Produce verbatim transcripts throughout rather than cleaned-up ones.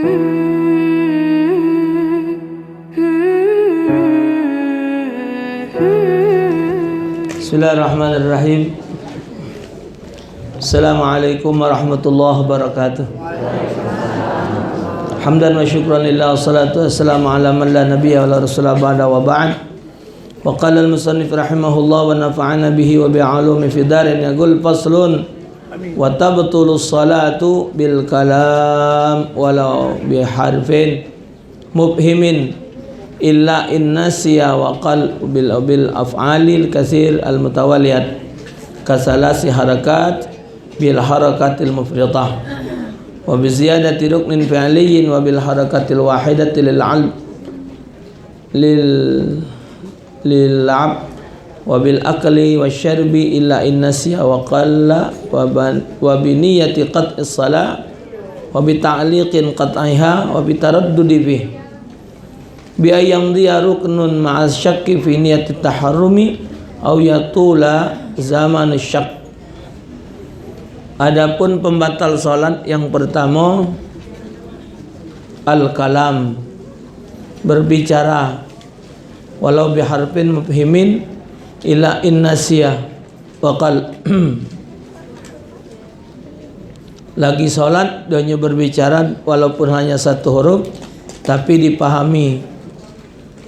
Bismillahirrahmanirrahim. Assalamualaikum warahmatullahi wabarakatuh. Hamdan wa syukran lillah, wassalatu wassalamu ala man la nabiyya wa la rasula ba'da, wa ba'd. Wa qala al-musannif rahimahullah wa nafa'ana bihi wa bi ulumi fid darain, yaqul, faslun, wa tabtulu salatu bil kalam walau bi harfin mubhimin illa in nasiya wa qal bil, bil af'alil katsir al mutawaliyat kasalasi harakat bil harakatil mufridah wa bi ziyadati ruknin fi'liyyin wa bil harakatil wahidati lil al-, lil, lil ab wa bil akli wa syarbi illa in nasiya wa qalla wa ban-, wa bi niyati qat'is salah wa bi ta'liqin qat'iha wa bi taraddudi fi bi ayang dia ruknun ma'a syakki fi niyati taharrumi au yatula zamanu syak. Adapun pembatal salat yang pertama, al-kalam, berbicara, walau biharfin mubhimin ila in nasiya wa qal. Lagi salat, dia nyo berbicara walaupun hanya satu huruf, tapi dipahami,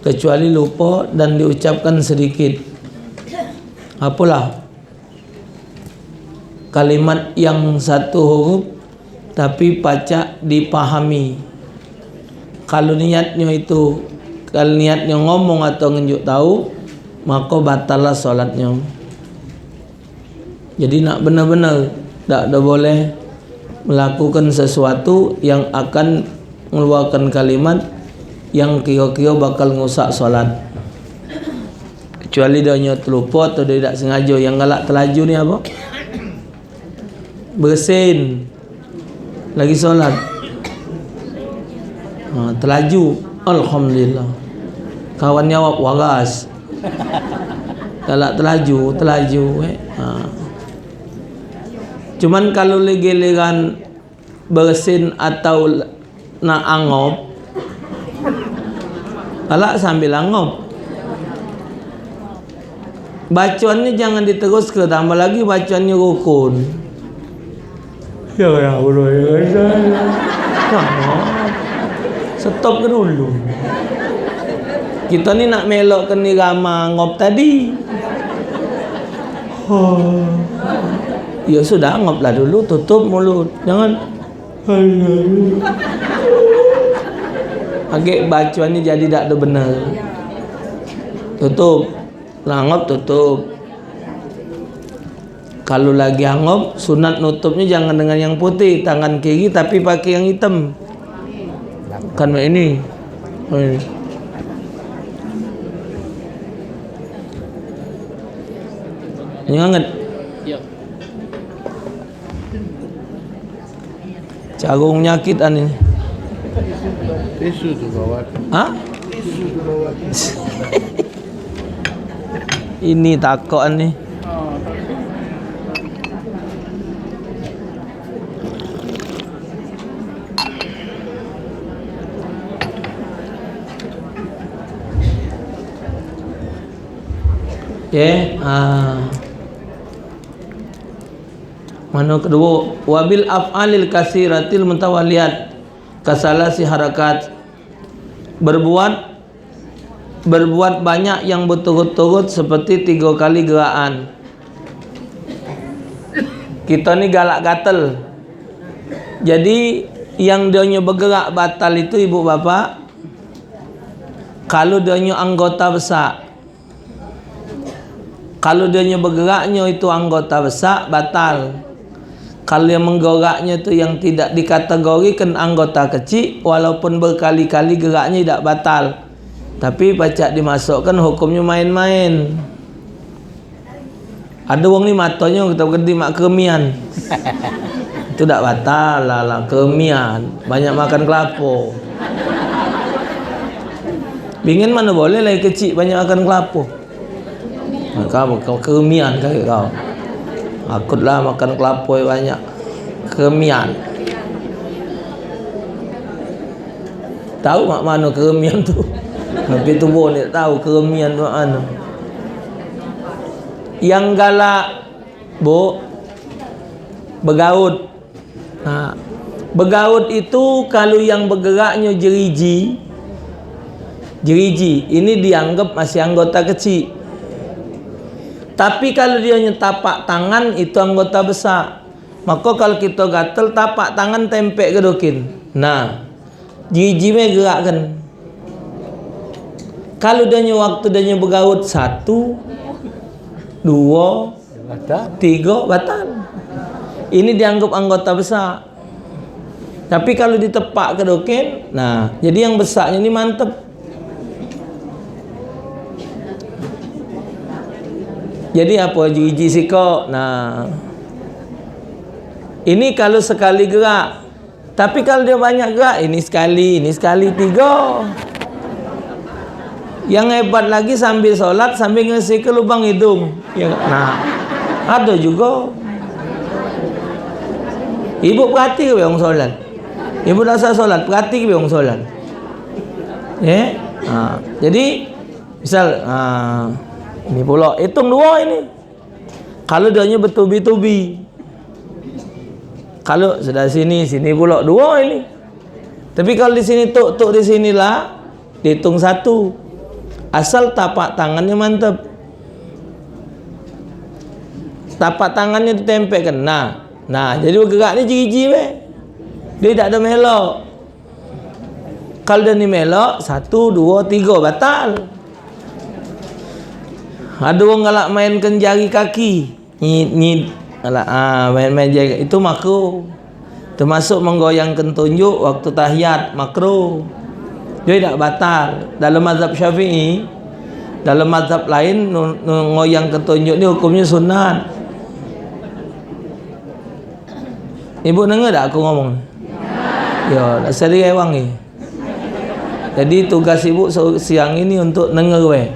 kecuali lupa dan diucapkan sedikit. Apalah kalimat yang satu huruf, tapi pacak dipahami. Kalu niatnyo itu, kalu niatnyo ngomong atau ngenjuk tau, mako batallah salatnyo. Jadi, nak bener-bener dak ado boleh melakukan sesuatu yang akan ngeluarkan kalimat yang kiro-kiro bakal ngusak salat. Kecuali dia nyo telupo atau dia dak sengajo. Yang galak telaju ni apo? Beresin. Lagi salat. Ha, telaju. Alhamdulillah. Kawan nyo awak waras. Galak telaju, telaju, eh. Ha. Cuman kalu giliran beresin atau nak angop, galak sambil angop. Bacoannyo jangan diteruske, tambah lagi bacoannyo rukun. Ya, ya, udah, ya, ya, ya. Nah, stop ke dulu. Kita ni nak melok ke ni rama ngop tadi. Oh. Ya sudah, ngoplah dulu, tutup mulut. Jangan. Agek bacoannyo jadi dak ado bener. Tutup. Lah, ngop tutup. Kalu lagi angop, sunat nutupnyo jangan dengan yang putih, tangan kiri tapi pakai yang hitam. Kan mak ini. Oh, ini. Ini anget. Carung nyakit ani. Tisu tu bawa. Hah? Ini takok ani. Oke, ah. Mano keduo, wabil af'alil kasiratil mutawaliyat kasalasi harakat. Berbuat, berbuat banyak yang berturut-turut seperti tiga kali gerakan. Kita ni galak gatel. Jadi, yang dia nyo bergerak batal itu, ibu bapak, kalu dia nyo anggota besak. Kalu dia nyo bergeraknyo itu anggota besak, batal. Kalu yang menggeraknyo itu yang tidak dikategorikan anggota kecik, walaupun berkali-kali geraknyo, idak batal. Tapi pacak dimasukkan hukumnyo main-main. Ado wong ni matonyo kita gedi mak keremian. Itu dak batal lah, lah keremian. Banyak makan kelapo. Bingen mano boleh lagi kecik banyak makan kelapo. Kau, kau keremian kau, kau. Akutlah makan kelapo banyak. Keremian. Tahu mak mano keremian tu? Sampai tubuh ni tak tahu keremian tu mak mano. Yang galak, Bu, begaut. Ha. Begaut itu kalu yang begeraknyo jeriji, jeriji, ini dianggap masih anggota kecik. Tapi kalu dionyo tapak tangan, itu anggota besak. Mako kalu kito gatel, tapak tangan tempek ke dokin. Nah, jeriji me gerakkan. Kalu dionyo waktu dionyo begaut, satu, duo, Batal. Tigo, batal. Ini dianggap anggota besak. Tapi kalu ditepak ke dokin, nah, jadi yang besaknyo ni mantep. Jadi apo, jeriji sikok. Nah. Ini kalu sekali gerak. Tapi kalu dio banyak gerak, ini sekali, ini sekali, tigo. Yang hebat lagi sambil solat, sambil ngesike lubang hidung. Ya, nah, ado jugo. Ibu perhatike be wong solat. Ibu dak usah solat, perhatike be wong solat. Ye? Ha, jadi, misal, ha, ini pulo, itung duo ini. Kalu dionyo betubi-tubi. Kalu sudah sini, sini pulo duo ini. Tapi kalu di sini tuk, tuk di sini lah, diitung satu. Asal tapak tangannyo mantep. Tapak tangannyo ditempekkan. Nah, nah, jadi begerak ni jeriji be. Dio dak ado melok. Kalu dio ni melok, satu, duo, tigo, batal. Ado wong galak mainkan jari kaki. Nyit, nyit. Galak, ah, main-main jari. Itu makruh. Termasuk menggoyangkan tunjuk waktu tahiyat, makruh. Jadi dak batal. Dalam mazhab Syafi'i, dalam mazhab lain, nu-, nu-, ngoyangkan tunjuk ni hukumnyo sunat. Ibu nenge dak aku ngomong? Yo, dak usah direwang ni. Jadi tugas ibu se-, siang ini untuk nenge we.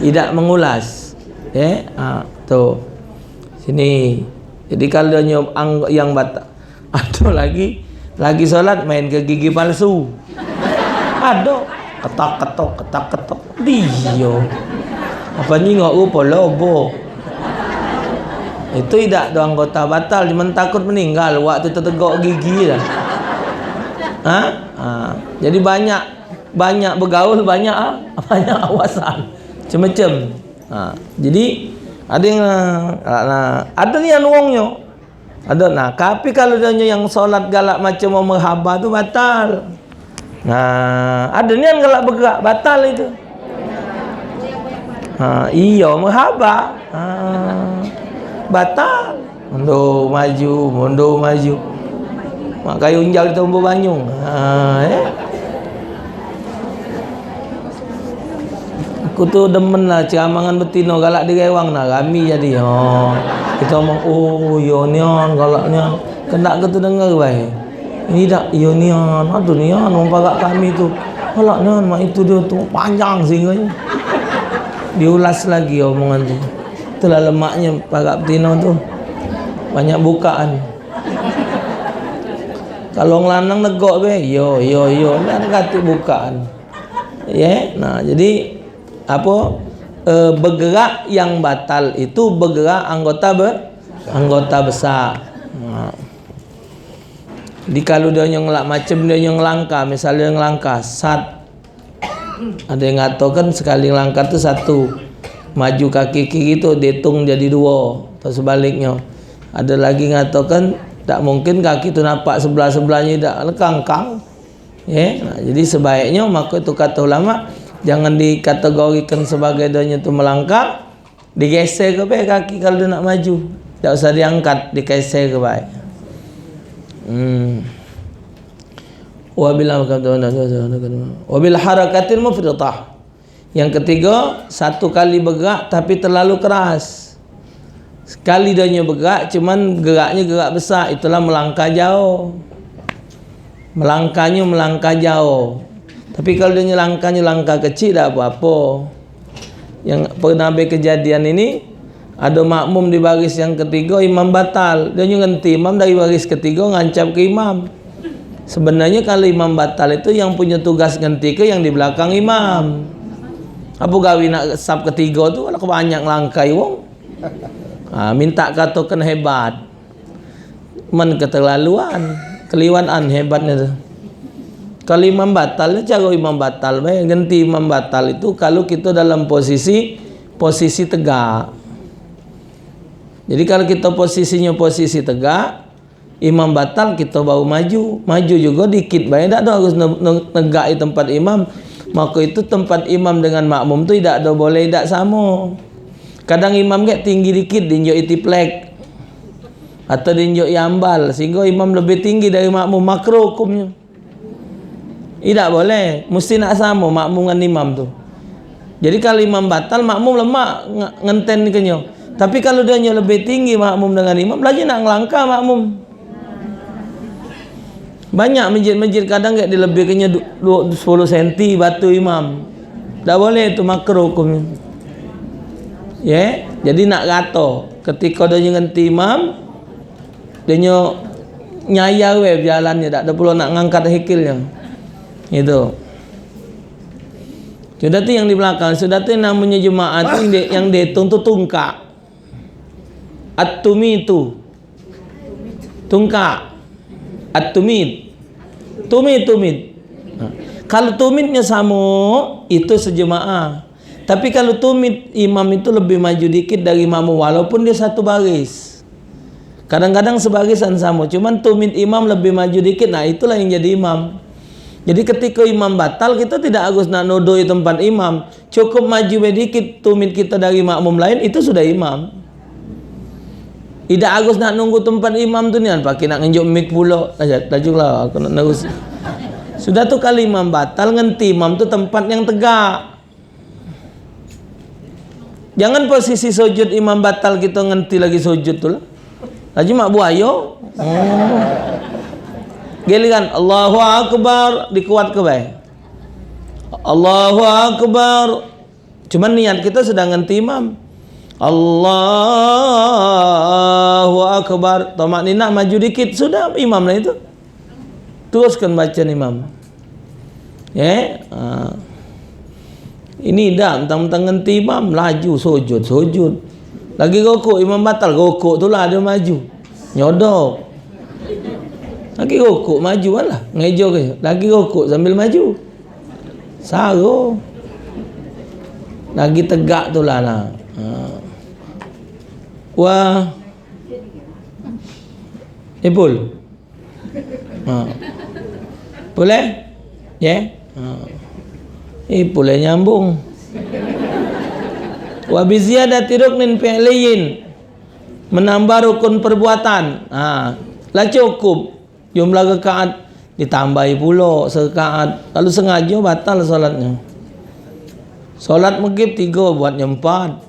Idak mengulas. Ye, ha, tu. Sini. Jadi kalu nyo ang-, yang bat-, ado lagi, lagi solat main ke gigi palsu. Ado. Ketok, ketok, ketok, ketok. Dio. Apa nyingok rupo lobo. Itu idak do anggota batal, cuman takut meninggal, wak tu tetegok gigi dah. Ha? Ha. Jadi banyak, banyak begaul, banyak, ah, banyak awasan. Cem-cem. Ha. Jadi, ado yang, ah, nah, ado ni yang nuongnyo. Ado, nah, tapi kalu dio yang solat galak macam mau merhaba tu batal. Nah, ado nian galak begerak, batal itu. Ha, iyo, merhaba. Ha, batal. Mundur maju, mundur maju. Mak kayu unjal ditombo banyu. Ha, eh. Aku tu demen lah ceramah ngan betino, galak direwang nah, rami jadi. Ha. Kito omong, "Oh, iyo nian, galak nian." Kendak ke tu dengar bae. Ini dak, iyo nian, ado nian, wong parak kami tu. Galak nian, mak itu dio tu, panjang singgonyo. Diulas lagi omongan tu. Itulah lemaknyo parak betino tu. Banyak bukaan. Kalu wong lanang negok be, iyo, iyo, iyo. Dak katik bukaan. Ye, nah, jadi, apo, eh, begerak yang batal itu begerak anggota be-, anggota besak. Nah. Jadi, kalu dio nyo ngelak macem, dio nyo ngelangkah, misal dio ngelangkah, sat. Ado yang ngatokan sekali ngelangkah tu satu. Maju kaki kiri tu diitung jadi duo, atau sebaliknyo. Ado lagi ngatokan dak mungkin kaki tu napak sebelah-sebelahnyo, dak, kangkang. Ye, nah, jadi sebaiknyo, mako itu kato ulama, jangan dikategorikan sebagai dio nyo tu melangkah, digeser ke bae kaki kalu dio nak maju. Dak usah diangkat, digeser ke bae. Hmm. Wabil, wabil harakatil mufritah. Yang ketiga, satu kali begerak tapi terlalu keras. Sekali dio nyo begerak, cuman geraknyo gerak besak, itulah melangkah jauh. Melangkahnyo melangkah jauh. Tapi kalu dio nyo langkahnyo langkah kecik, dak apo-apo. Yang pernah be kejadian ini, ado makmum di baris yang ketigo, imam batal. Dio nyo ngenti imam dari baris ketigo, ngancap ke imam. Sebenarnyo kalu imam batal itu yang punyo tugas ngentike yang di belakang imam. Apo gawe nak sap ketigo tu, alah banyak ngelangkai wong. Ha, minta katokan hebat. Men keterlaluan, keliwatan hebatnyo tu. Kalu imam batal, caro imam batal bae. Ngenti imam batal itu kalu kito dalam posisi, posisi tegak. Jadi kalu kito posisinyo posisi tegak, imam batal, kito baru maju. Maju jugo dikit bae, dak ado harus ne-, ne-, negak di tempat imam. Mako itu tempat imam dengan makmum tu idak ado boleh idak samo. Kadang imam kek tinggi dikit, dienjoki tiplek. Atau dienjoki ambal, sehinggo imam lebih tinggi dari makmum, makruh hukumnyo. Idak boleh, mesti nak samo makmum ngan imam tu. Jadi kalu imam batal, makmum lemak nge-, ngenten kenyo. Tapi kalu dianyo lebih tinggi makmum dengan imam, laju nak ngelangkah makmum. Banyak masjid-masjid kadang kek dilebihkannyo du-, du-, sepuluh senti batu imam. Dak boleh tu, makruh hukumnyo. Ye, jadi nak rato. Ketiko dio ngenti imam, Dinyo nyayar be bejalannyo, dak ado pulo nak ngangkat hikilnyo. Gitu. Sudah tu yang di belakang, sudah tu namonyo jemaah tu yang di-, yang dihitung tu tungkak. At-tumitu. Tungkak. At-tumit. Tumit, tumit. Nah, kalu tumitnyo samo, itu sejemaah. Tapi kalu tumit, imam itu lebih maju dikit dari makmum, walaupun dio satu baris. Kadang-kadang sebarisan samo, cuman tumit imam lebih maju dikit, nah, itulah yang jadi imam. Jadi, ketiko imam batal, kito tidak harus nak nuduh di tempat imam. Cukup maju be dikit tumit kito dari makmum lain, itu sudah imam. Idak harus nak nunggu tempat imam tu nian, pakai nak ngenjuk mik pulo. Laju, laju lah, aku nak nerus. Sudah tu, kalu imam batal, ngenti imam tu tempat yang tegak. Jangan posisi sujud imam batal, kito ngenti lagi sujud tu lah. Laju mak buayo. Oh. Giliran Allahu Akbar, dikuatke bae. Allahu Akbar. Cuman niat kito sudah ngenti imam. Allahu Akbar. Tumakninah maju dikit, sudah imam lah itu. Teruskan bacaan imam. Ye? Ha. Ini dak, mentang-mentang ngenti imam, laju sujud, sujud. Lagi rukuk, imam batal, rukuk tu lah dio maju. Nyodok. Lagi rukuk, maju lah. Ngejo ke. Lagi rukuk sambil maju. Saro. Lagi tegak tu lah, nah. Ha. Wah. Ipul. Ha. Boleh? Ye? Ha. Eh, boleh nyambung. Wa bi ziyadati ruknin fi'liyin. Menambah rukun perbuatan. Ha. Lah cukup. Jumlah rakaat ditambahi pulo serakaat. Kalu sengajo, batal salatnyo. Salat maghrib tigo, buatnyo empat.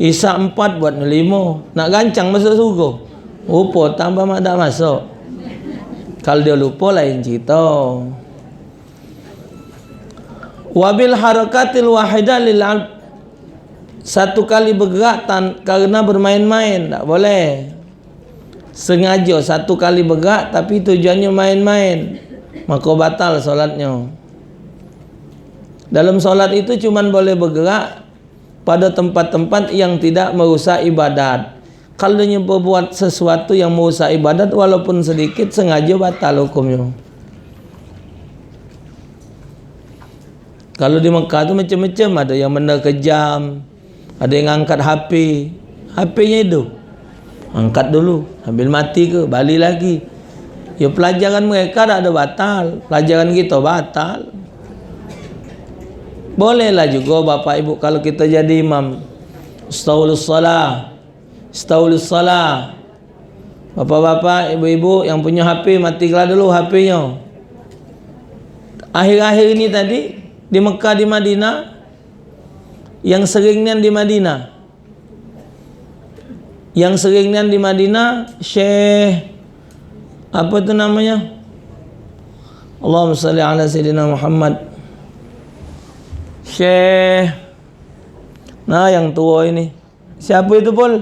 Isya empat, buatnyo limo. Nak gancang masuk surga. Lupo tambah mak dak masuk. Kalu dio lupo, lain cerito. Wabil harakatil wahidah lil ab-, satu kali bergerak tan-, karena bermain-main, dak boleh. Sengajo satu kali bergerak, tapi tujuannyo main-main, mako batal salatnyo. Dalam salat itu cuman boleh bergerak pada tempat-tempat yang tidak merusak ibadat. Kalu nyo berbuat sesuatu yang merusak ibadat, walaupun sedikit, sengajo batal hukumnyo. Kalu di Mekah tu macam-macam, ado yang menderke jam, ado yang ngangkat H P. H P-nyo idup. Angkat dulu, sambil mati ke, bali lagi. Ya, pelajaran mereka dak ado batal, pelajaran kito batal. Bolehlah jugo Bapak Ibu, kalu kito jadi imam, istaulus shalah, istaulus shalah. Bapak-bapak, ibu-ibu yang punyo H P, matiklah dulu H P-nyo. Akhir-akhir ini tadi, di Mekah, di Madinah, yang sering nian di Madinah, yang sering nian di Madinah, Syekh, apa tu namanya? Allahumma shalli ala Sayyidina Muhammad. Syekh, nah, yang tuo ini. Siapa itu, Pul?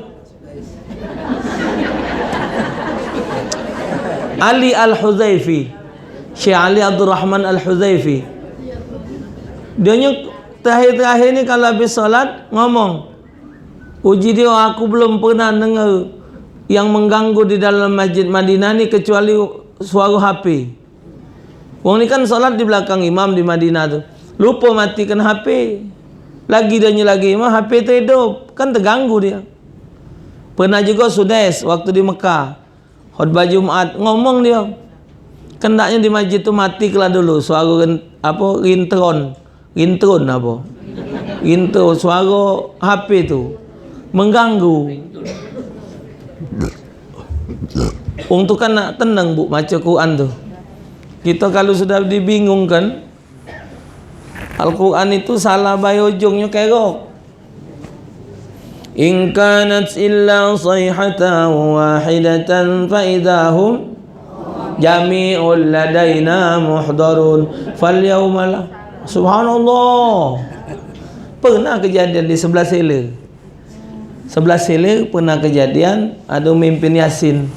Ali Al-Huzaifi. Syekh Ali Abdul Rahman Al-Huzaifi. Dia nyo terakhir-terakhir ni kalau habis solat ngomong, "Uji dia, aku belum pernah dengar yang mengganggu di dalam masjid Madinah ni kecuali suara H P." Wong ni kan solat di belakang imam di Madinah tu. Lupa matikan H P. Lagi dia nyo lagi imam, H P tu hidup. Kan terganggu dia. Pernah juga Sudes waktu di Mekah. Khutbah Jumat, ngomong dia. Kendaknya di masjid tu mati kelah dulu suara rin-, apa, rintron. Rintron apa? Rintron, suara H P tu. Mengganggu. Wong tu kan nak tenang, Bu, baca Quran tu. Kita kalau sudah dibingungkan, Al-Quran itu salah bae ujungnyo kerok. In kanat illa sayhatan wahidatan fa idza hum jami'un ladaina muhdarun. Fal yauma la. Subhanallah. Pernah kejadian di sebelah sini. Sebelah sini pernah kejadian, ada mimpin Yasin.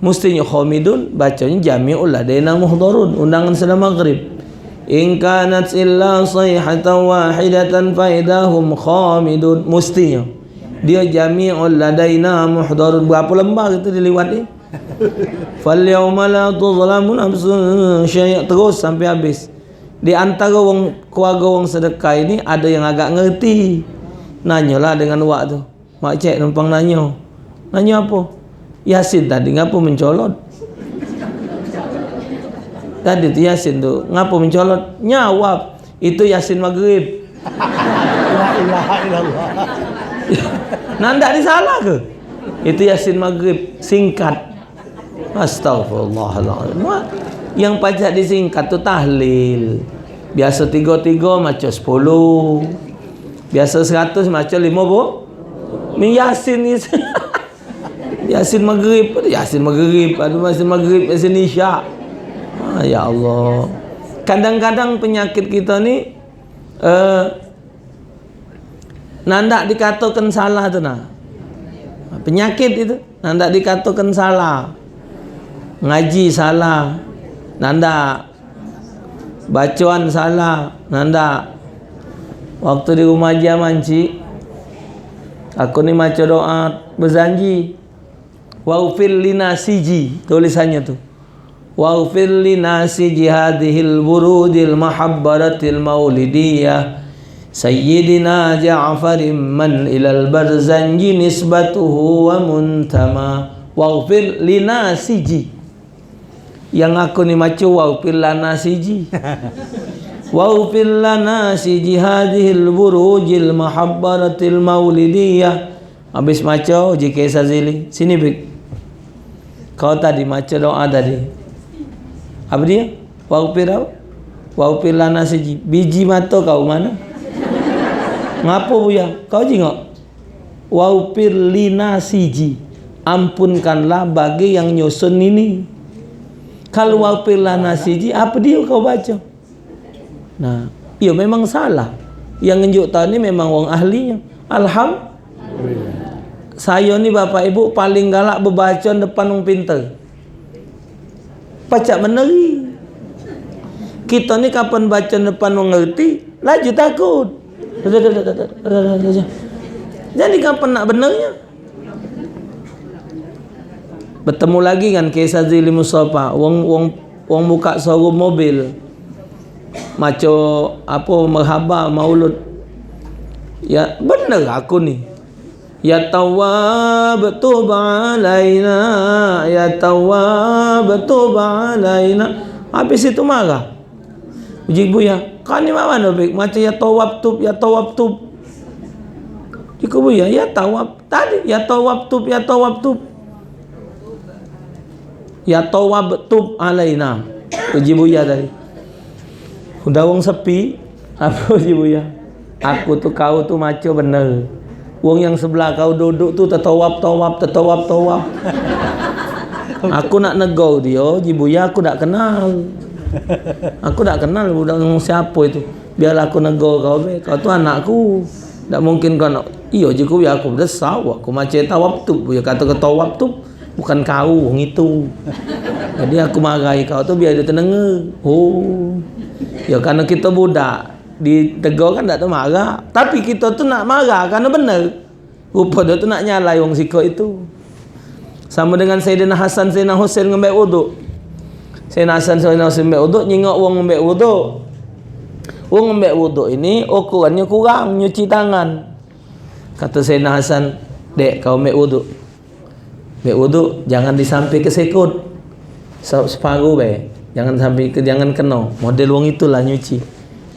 Mustinyo khamidun, baconyo jami'ul ladaina muhdarun, undangan sudah maghrib. In kanat illa sayhatan wahidatan fa idza hum khamidun. Mustinyo. Dia jami'ul ladaina muhdarun. Berapa lembar kita diliwati? Fal yauma la tuzlamu nafsun syai'a. Terus sampai habis. Di antara wong, keluarga wong sedekah ini ada yang agak ngerti. Nanyolah dengan wak tu. Mak cek numpang nanyo. Nanyo apo? Yasin tadi ngapo mencolot? Tadi tu Yasin tu ngapo mencolot? Nyawab. Itu Yasin maghrib. La ilaha illallah. Nah, ndak disalah ke? Itu Yasin maghrib singkat. Astagfirullahaladzim. Mak, yang pacak disingkat tu tahlil. Biasa tiga-tiga maca sepuluh. Biasa seratus maca lima puluh. Min Yasin ni. Yasin maghrib, Yasin maghrib, aduh, Yasin maghrib, Yasin isya. Ah, ya Allah. Kadang-kadang penyakit kita ni, eh, nah, ndak dikatakan salah tu nah. Penyakit itu, nah, ndak dikatakan salah. Ngaji salah. Nah, ndak. Bacoan salah. Nah, ndak. Waktu di rumah Haji Amanci, aku ni maca doa berjanji. Waghfir lina siji, tulisannya tu. Waghfir lina siji hadhil wurudil muhabbaratil maulidiyah. Sayyidina Ja'farin man ilal barzanji nisbatuhu wa muntama. Waghfir lina siji. Yang aku ni maca waghfir lana siji. Waghfir lana siji hadhil wurudil muhabbaratil maulidiyah. Habis maca, J K Sazili. Sini, Bik. Kau tadi maca doa tadi. Apa dia? Waghfir apa? Waghfir lana siji. Biji mata kau mana? Ngapo, Buya? Kau jingok. Waghfir lina siji. Ampunkanlah bagi yang nyusun ini. Kalau waghfir lana siji, apa dia kau baca? Nah, iyo memang salah. Yang ngenjuk tau ni memang wong ahli. Alham-, sayo ni bapak ibu paling galak bebaco depan wong pinter. Pacak meneri. Kito ni kapan baco depan wong ngerti, laju takut. Jadi kapan nak benernya? Betemu lagi kan Kiai Sazili Mustafa, wong, wong, wong buka showroom mobil. Maco apo, merhaba, maulud. Ya, bener aku ni. Ya Tawwab tub alaina, ya Tawwab tub alaina. Habis itu marah. Uji Buya, kau ni mak mano, Bik? Maco ya Tawwab tub, ya Tawwab tub. Uji Buya, ya Tawwab. Tadi, ya Tawwab tub, ya Tawwab tub. Ya Tawwab tub alaina. Uji Buya tadi. Udah wong sepi, apa uji Buya? Aku tu, kau tu maco bener. Wong yang sebelah kau duduk tu tetawab-tawab, tetawab-tawab. Aku nak negor dia, Ji Buya aku dak kenal. Aku dak kenal budak ngomong siapa itu. Biarlah aku negor kau be. Kau tu anakku. Dak mungkin kau nak, iyo Ji Buya aku besar, aku maco tawab tu. Buya kata ke tawab tu. Bukan kau, wong itu. Jadi aku marahi kau tu biar dia tenenge. Oh. Ya karena kita budak, ditegur kan dak ada marah. Tapi kita tu nak marah karena benar. Rupa dia tu nak nyalai wong sikok itu. Sama dengan Sayyidina Hasan, Sayyidina Husain ngembek wuduk. Sayyidina Hasan, Sayyidina Husain ngembek wuduk, nyingok wong ngembek wuduk. Wong ngembek wuduk ini ukurannyo kurang nyuci tangan. Kata Sayyidina Hasan, "Dek, kau mek wuduk. Mek wuduk, jangan disampe ke sekut. Sa-, separuh bae. Jangan sampe ke, jangan keno. Model wong itulah nyuci."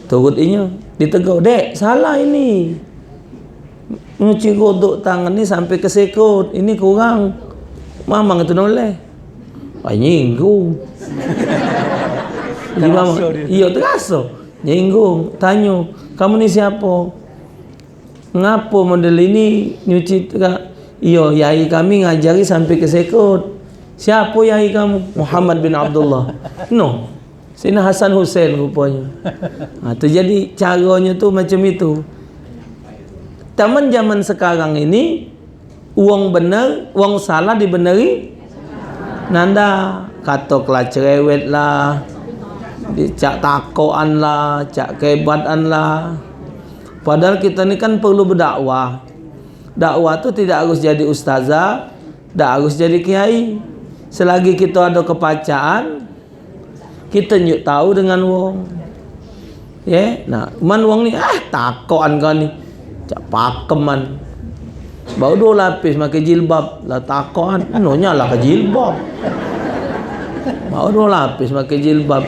Turut inyo, ditegur, "Dek, salah ini. Nyuci wuduk tangan ni sampe ke sekut. Ini kurang." Mamang itu noleh. Ah, nyinggung. Iyo, teraso. Nyinggung. Tanyo, "Kamu ni siapo?" Ngapo model ini nyuci ka-, iyo, yai kami ngajari sampe ke sekut. Siapo yai kamu? Muhammad bin Abdullah. No. Sina Hasan Husain ruponyo. Ha, tu jadi caronyo tu macam itu. Taman zaman sekarang ini, wong bener, wong salah dibeneri. Nanda, kato ke lah cerewet lah, dicak takokan lah, cak kebatan lah. Padahal kita ni kan perlu berdakwah. Dakwah tu tidak harus jadi ustazah, tidak harus jadi kiai. Selagi kita ada kepacaan, kita njuk tahu dengan wong. Ye, nah, man wong ni, "Ah, takokan kau ni." Cak pakeman. Baru dua lapis pakai jilbab, lah takokan, "Nonya lah ke jilbab." Baru dua lapis pakai jilbab.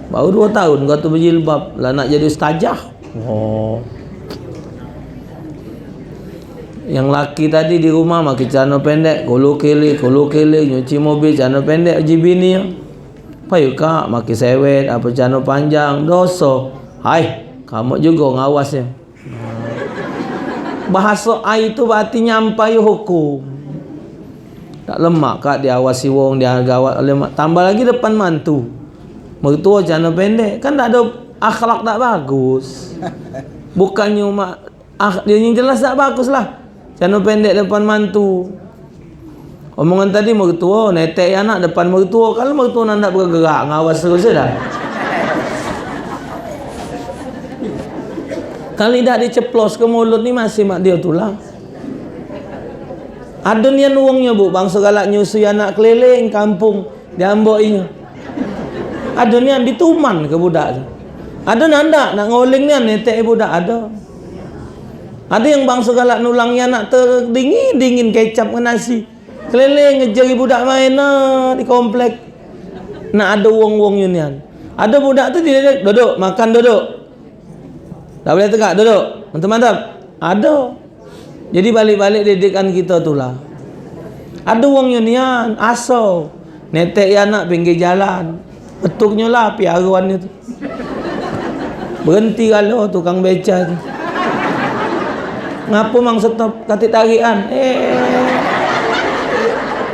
Baru dua tahun kau tu berjilbab, lah nak jadi ustazah. Oh. Yang laki tadi di rumah pakai celana pendek, kolo kele, kolo kele, nyuci mobil, celana pendek, uji bini. Payu kak, pakai sewet, apa celana panjang, doso. Hai, kamu juga ngawasnya. Bahaso ai tu berarti nyampai hukum. Tak lemak kak diawasi wong, diagawat lemak. Tambah lagi depan mantu. Mertua celana pendek, kan tak ada akhlak tak bagus. Bukannya mak, ah, dia yang jelas tak bagus lah. Celana pendek depan mantu. Omongan tadi mertua, netek anak depan mertua. Kalau mertua nak, nak bergerak, ngawas terus je dah. Kalau dak diceplos ke mulut ni masih mak dia tulah. Ado nian wongnyo, Bu, bangso galak nyusui anak keliling kampung, diambok inyo. Ado nian dituman ke budak tu. Ado nian dak nak ngoling nian netek budak, ado. Ado yang bangso galak nulangi anak tu dingin-dingin kecap ngan nasi. Keliling ngejeri budak main nah, di komplek. Nak ado wong-wongnyo nian. Ado budak tu diledek, "Duduk, makan duduk." Dak boleh tegak, duduk. Mantap-mantap. Ado. Jadi balik-balik didikan kito tulah. Ado wongnyo nian, aso. Netek anak pinggir jalan. Petuknyo lah piaroannyo tu. Berenti galo tukang beca tu. Ngapo mang stop? Katik tarikan. Eh.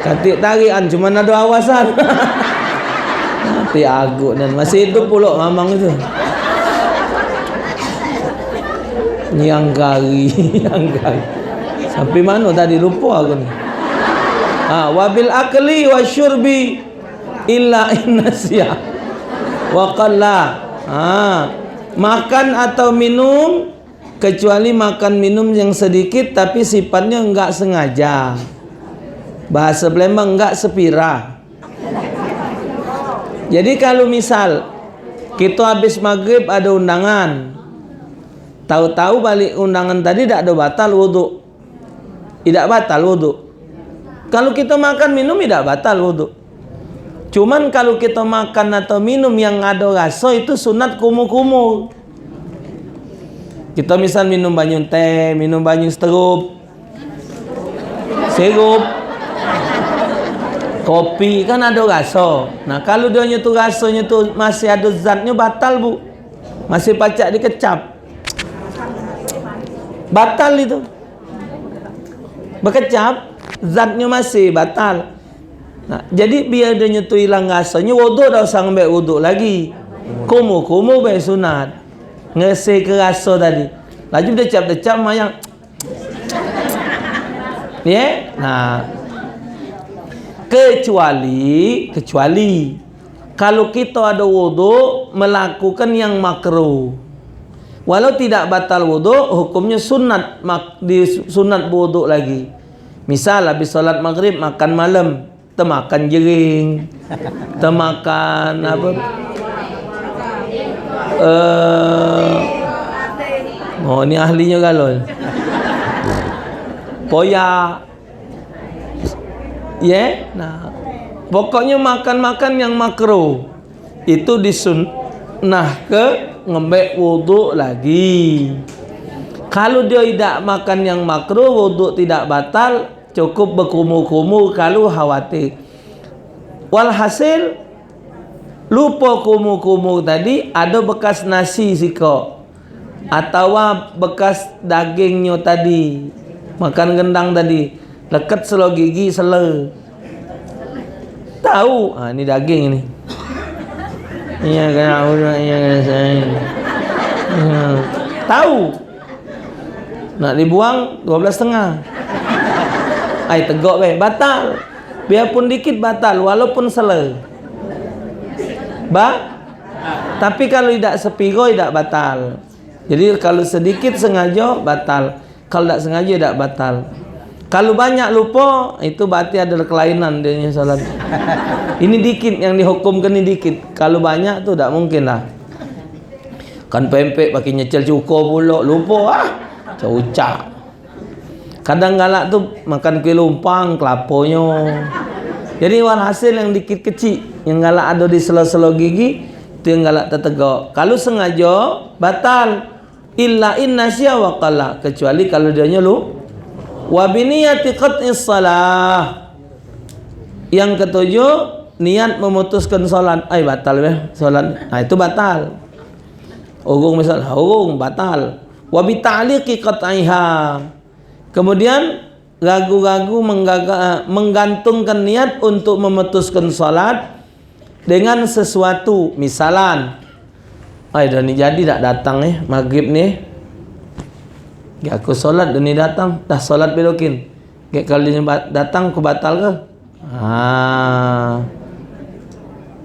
Katik tarikan cuman ado awasan. Mati aguk dan masih hidup pulok mamang itu. Nyang kari, nyang kari. Sampai mano tadi, lupo aku ni. Ha, wabil akli wa syurbi illa innasia. Wa qalla. Ha, makan atau minum, kecuali makan minum yang sedikit tapi sifatnya enggak sengaja. Bahasa Palembang, enggak sepira. Jadi kalau misal kito habis maghrib ada undangan, tahu-tahu balik undangan tadi dak ada batal wuduk. Idak batal wuduk. Kalau kito makan minum idak batal wuduk. Cuman kalau kito makan atau minum yang ada raso itu sunat kumur-kumur. Kito misal minum banyu teh, minum banyu seterup, sirup, kopi, kan ado raso. Nah, kalau dionyo tu rasonyo tu masih ado zatnyo, batal, Bu. Masih pacak dikecap. Batal itu. Bekecap, zatnyo masih batal. Nah, jadi biar dionyo tu ilang rasonyo, wuduk dak usah ngambek wuduk lagi. Kumur-kumur bae sunat. Ngesehke raso tadi. Laju decap-decap mayang. Ye? Nah. Kecuali, kecuali kalu kito ado wuduk melakukan yang makruh. Walau tidak batal wuduk, hukumnyo sunat mak-, di sunat wuduk lagi. Misal, habis sholat maghrib, makan malam, temakan jering, temakan apa? Eh, oh, ini ahlinya galon. Poyak. Ye, nah, pokoknyo makan-makan yang makruh itu disunnahke ngembek wuduk lagi. Kalu dio idak makan yang makruh, wuduk tidak batal, cukup bekumu-kumu kalu khawatir. Walhasil, lupo kumu-kumu tadi ado bekas nasi sikok. Atawa bekas dagingnyo tadi, makan gendang tadi, leket selo gigi, sele. Tahu, ah, ini daging ini. Iya, kena udah, iya, kena saya. Iya. Tahu. Nak dibuang dua belas setengah. Ai, tegok be, batal. Biarpun dikit batal, walaupun sele. Ba? Tapi kalu idak sepiro, idak batal. Jadi, kalu sedikit sengajo, batal. Kalu dak sengajo, dak batal. Kalu banyak lupo, itu berarti ado kelainan dio nyo salat. Ini dikit yang dihukumkan, ini dikit. Kalu banyak tu dak mungkin lah. Kan pempek pakai nyecel cuko pulo, lupo ah. Caucak. Kadang galak tu makan kue lumpang, kelaponyo. Jadi, walhasil yang dikit kecik, yang galak ado di selo-selo gigi, tu yang galak tetegok. Kalu sengajo, batal. Illa in nasiya wa qalla, kecuali kalu dio nyo lu-, wa biniyati qat'is shalah. Yang ketujuh, niat memutuskan salat. Ai, batal be salat. Nah, itu batal. Urung misal, urung, batal. Wa bi ta'liqi qat'iha. Kemudian, ragu-ragu menggaga-, menggantungkan niat untuk memutuskan salat dengan sesuatu. Misalan, "Ai, dah ni jadi dak datang ni, maghrib ni. Gek aku salat, dah ni datang. Dah salat bedokin. Gek kalu dio ba-, datang, aku batal ke?" Ah.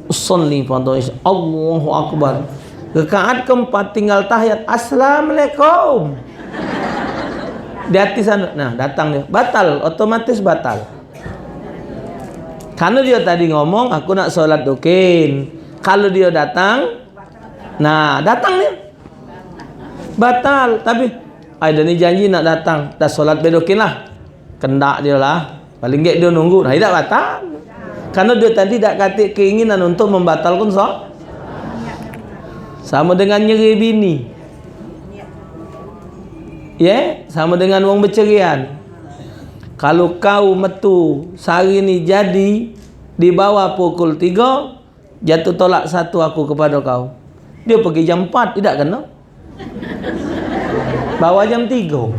Usalli fardhu isya. Allahu Akbar. Rakaat keempat tinggal tahiyat. Assalamualaikum. Di hati sana. Nah, datang dio. Batal, otomatis batal. Karena dio tadi ngomong, "Aku nak salat dukin." Kalu dio datang, nah, datang dio. Batal. Tapi, "Ai, dah ni janji nak datang. Dah salat bedokin lah." Kendak dio lah. Paling gek dio nunggu. Nah, idak batal. Karena dio tadi dak katik keinginan untuk membatalkan sa-, sama dengan nyeri bini. Ye, sama dengan wong becerian. Kalu kau metu sehari ni jadi di bawah pukul tigo, jatuh tolak satu aku kepada kau. Dio pergi jam empat, idak kena. Bawa jam tigo.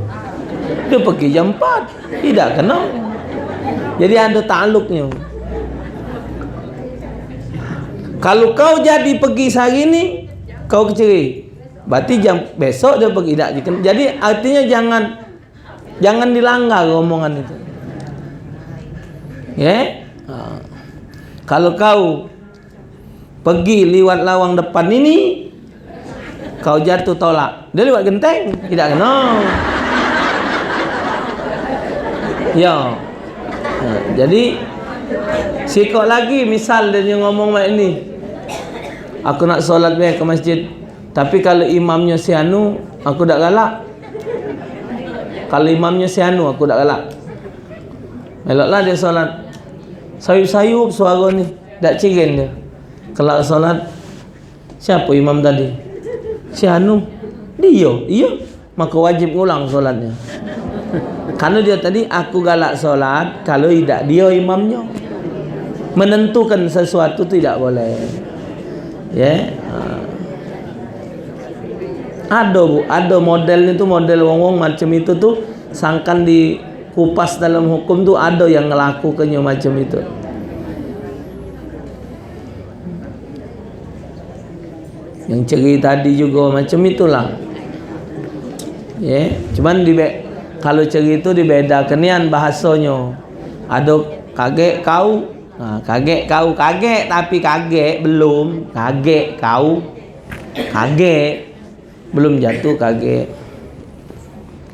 Dio pergi jam empat. Idak kena. Jadi, ado takluknyo. Kalu kau jadi pergi sehari ni, kau keceri. Berarti jam besok dio pergi, idak dikena. Jadi, artinyo jangan, jangan dilanggar omongan itu. Ye? Ha. Kalu kau pergi liwat lawang depan ini, kau jatuh tolak. Dio liwat genteng, idak kena. Yo. Nah, jadi, sikok lagi misal dio ngomong mak ini, "Aku nak salat be ke masjid. Tapi kalu imamnyo si anu, aku dak galak." Kalu imamnyo si anu, aku dak galak. Meloklah dio salat. Sayup-sayup suaro ni, dak ciren dio. Kelak salat, "Siapo imam tadi?" "Si anu." "Dio?" "Iyo." Maka wajib ngulang salatnyo. Karena dio tadi, "Aku galak salat kalu idak dio imamnyo." Menentukan sesuatu tu idak boleh. Ye. Ha. Ado, Bu, ado model ni tu, model wong-wong macam itu tu, sangkan di kupas dalam hukum tu ado yang ngelakukannyo macam itu. Yang ceri tadi jugo macam itulah. Ye, cuman di be-, kalu ceri tu dibedake nian bahasonyo. Ado kagek kau, Ha, kagek kau, kagek tapi kagek belum, kagek kau, kagek belum jatuh, kagek.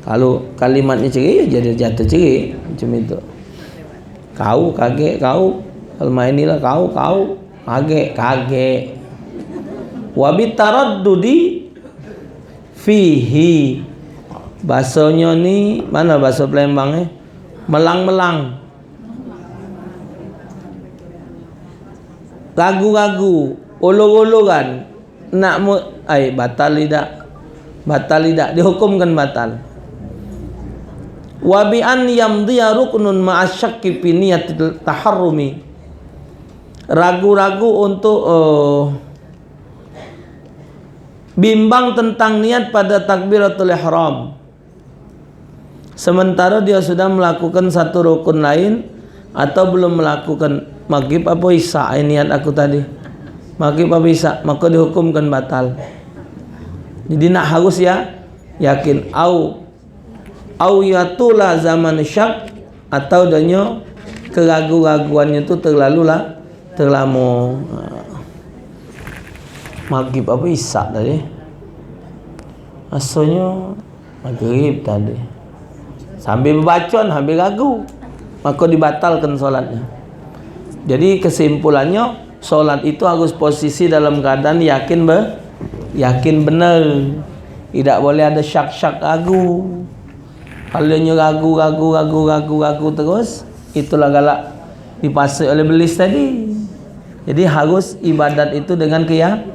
Kalau kalimatnya cerai, ya jadi jatuh cerai macam itu. Kau, kagek kau. Kalau main ni lah kau, kau, kagek, kagek. Wabit taraddudi fihi. Bahasanya ni, mana bahasa Palembang eh? Melang-melang. Ragu-ragu, olor-oloran. Nak mu-, ai, batal idak? Batal idak, dihukumkan batal. Wa bi an yamdiya ruknun ma'a syakki fi niyatil taharrumi. Ragu-ragu untuk, eh, bimbang tentang niat pada takbiratul ihram. Sementara dia sudah melakukan satu rukun lain atau belum melakukan maghrib apa isya, eh, niat aku tadi. Maghrib apa isya, maka dihukumkan batal. Jadi nak harus ya yakin. Au, au yatula zaman syak, atau donyo keragu-raguannya tu terlalu lah, terlamo. Ha. Maghrib apa isya tadi? Asalnya maghrib tadi. Sambil bebaco, sambil ragu. Maka dibatalkan solatnya. Jadi kesimpulannya, solat itu harus posisi dalam keadaan yakin be-, yakin benar. Tidak boleh ada syak-syak, ragu. Kalau dia ragu, ragu, ragu, ragu, ragu terus, itulah galak dipasai oleh belis tadi. Jadi harus ibadat itu dengan keya-,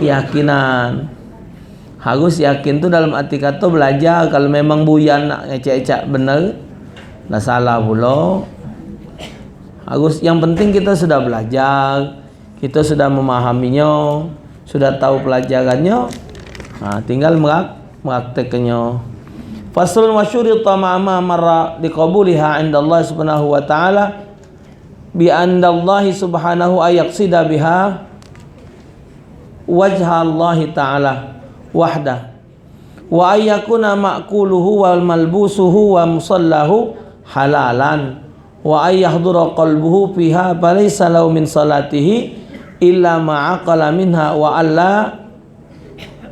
keyakinan. Harus yakin tu dalam arti kata belajar. Kalau memang buyan nak ngecek-ngecek benar, dah salah pula. Harus, yang penting kita sudah belajar, kita sudah memahaminya, sudah tahu pelajarannya, ha, tinggal merak-, meraktekkannya. Faslun wa syurita ma'a ma marra liqabuliha indallahi subhanahu wa ta'ala, bi andallahi subhanahu ay yaqsida biha wajha Allahi ta'ala wahda, wa ay yakuna ma'kuluhu wa malbusuhu wa musallahu halalan, wa ay yahdura qalbuhu fiha falaysa lahu min salatihi illa ma aqala minha wa alla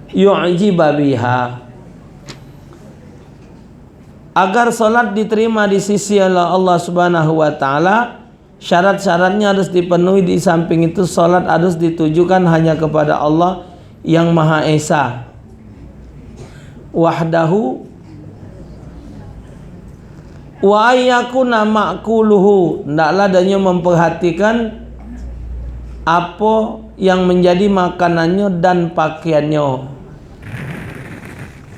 yu'jiba biha. Agar salat diterima di sisi Allah, Allah Subhanahu wa taala, syarat-syaratnya harus dipenuhi. Di samping itu, salat harus ditujukan hanya kepada Allah yang Maha Esa. Wahdahu. Wa ayyakuna ma'kuluhu, ndaklah denyo memperhatikan apo yang menjadi makanannyo dan pakaiannyo.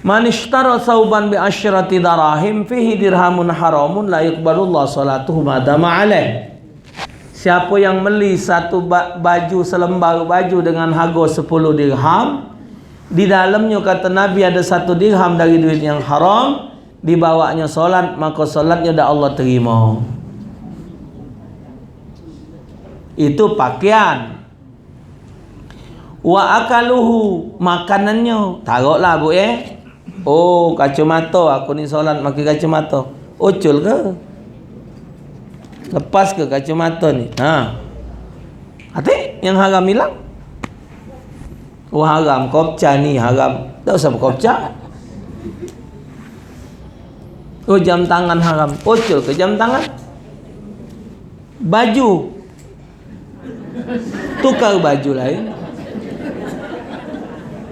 Man ishtara sauban bi asyrati darahim fihi dirhamun haramun la yuqbalullah salatuhu ma dama alaih. Siapo yang meli satu ba-, baju, selembar baju dengan hargo sepuluh dirham, di dalamnyo, kata Nabi, ado satu dirham dari duit yang haram, dibawaknyo solat, mako solatnyo dak Allah terimo. Itu pakean. Wa akaluhu, makanannyo. Taroklah, Bu, eh. Oh, kacomato, aku ni solat make kacomato. Ucul ke? Lepas ke kacomato ni? Ha. Ate yang haram ilang. Oh, haram, kopca ni haram. Dak usah bekopca. Oh, jam tangan haram. Ucul ke jam tangan? Baju. Tukar baju lain.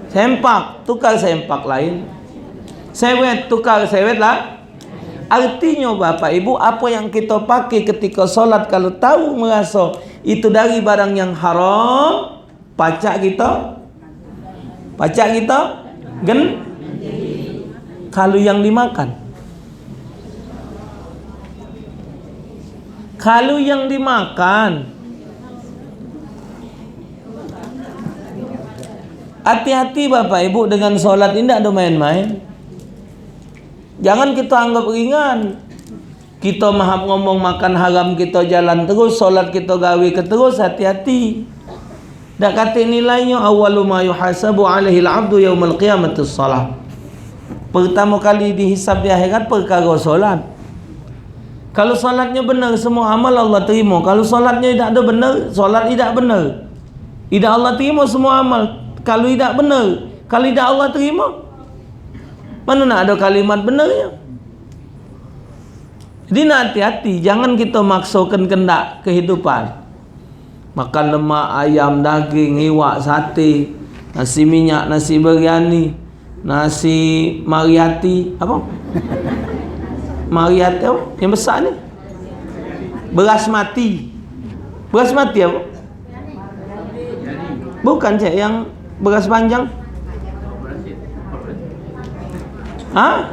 Sempak, tukar sempak lain. Sewet, tukar sewet lah. Artinyo, Bapak Ibu, apo yang kito pake ketiko solat, kalu tau meraso itu dari barang yang haram, pacak kito, pacak kito gen-, kalu yang dimakan. Kalu yang dimakan, hati-hati Bapak Ibu dengan solat ini, ndak ado main-main. Jangan kito anggap ringan. Kito mahap ngomong makan haram, kito jalan terus, solat kito gawe ke terus, hati-hati. Dak katik nilainyo, awwalu ma yuhasabu alaihil abdu yaumal qiyamati shalah. Pertamo kali dihisab di akhirat perkara solat. Kalu salatnyo bener, semua amal Allah terimo. Kalu salatnyo idak ado bener, salat idak bener. Idak Allah terimo semua amal. Kalu idak bener, kalu idak Allah terimo, mano nak ado kalimat benernyo? Jadi, nak hati-hati, jangan kito maksokan kendak kehidupan. Makan lemak, ayam, daging, iwak, sate, nasi minyak, nasi biryani, nasi mariati, apo? Mariati apo? Yang besak ni. Beras mati. Beras mati apo? Bukan, cek, yang beras panjang. Hah?